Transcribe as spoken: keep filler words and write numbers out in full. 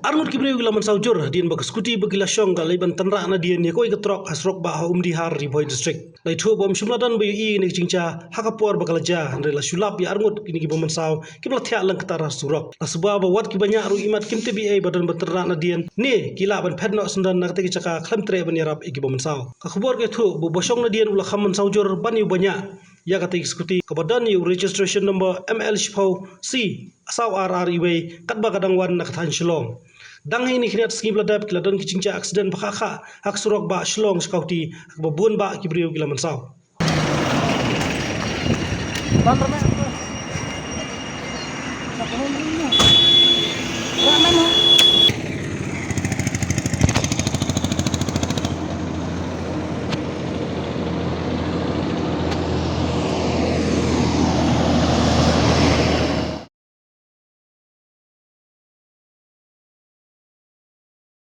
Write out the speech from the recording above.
Arngut ki briew ki la mynsaw jur hadien ba ka skuti ba ki la shong ka la leit ban tynrah nadien ïa kawei ka trok ha surok bah ha Umdihar, Ri Bhoi District. La ïathuh ba ym shym la don ba ïohi ïa kane ka jingïaid ha ka por ba ka la jia, hynrei la shu lap ïa arngut kine kiba mynsaw kiba la thiah lyngktar ha surok. La suba ba wat kiba ñiah ruh imat kim tip ei ei ba don ban tynrah nadien ne ki lah ban phet noh syndon na katei ka jaka khlem treh ban ïarap ïa kiba mynsaw. Ka khubor ka ïathuh ba uba shong nadien u la kham mynsaw jur ban ïa uba ñiah ïa katei ka skuti kaba don ïa u registration number M L shiphew C saw ar ar wei, katba ka dang wan na ka thaiñ Shillong. Dang ha kine khyndiat sngi ba la dep ki la don ki jingjia aksiden ba khah khah ha ka surok bah Shillong Shakauti, ha kaba bun bah ki briew ki la mynsaw.